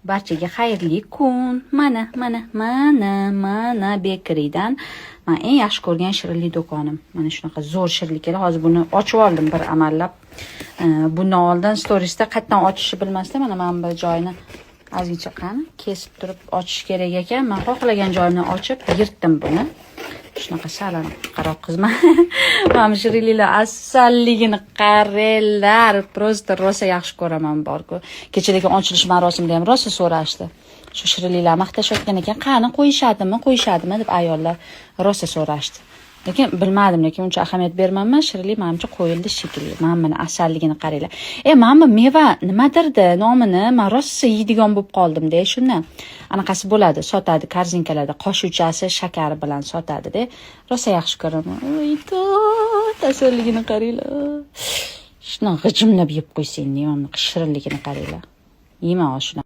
Barchaga xayrli kun. Mana, mana, mana, mana Bakerydan man eng yaxshi ko'rgan shirinlik do'konim. Mana shunaqa zo'r shirinliklar. Hozir buni ochib oldim bir amallab. Bundan oldin storiesda qayerdan ochishni bilmasdan mana bu joyini ozgincha, qani, kesib turib ochish kerak ekan. Man xohlagan joyimdan ochib yirtdim buni. Shunaqa salanqaroq qizman. Mana bu shirinliklar asalligini qaranglar. Просто rosa yaxshi ko'raman borku. Kechadagi ochilish marosimida ham rosa so'rashdi. Shu shirinliklar maqtashayotgan ekan, qani qo'yishadimi, qo'yishadimi deb ayollar rosa so'rashdi. Lekin bilmadim, lekin uncha ahamiyat bermanman. Shirinlik manimcha qo'yildi shekilli. Mana buni asalligini qaranglar. Mana bu meva nimadirdi nomini, man rosa yeydigan bo'lib qoldim-da shundan. Anaqasi bo'ladi, sotadi korzinkalarda, qoshiqchasi shakari bilan sotadi-da. Rosa yaxshi ko'raman. Oy, asalligini qaranglar. Shuni g'ijimlab yeb qo'ysang, mana bunaqa shirinligini qaranglar. Yeyman hozir shuni.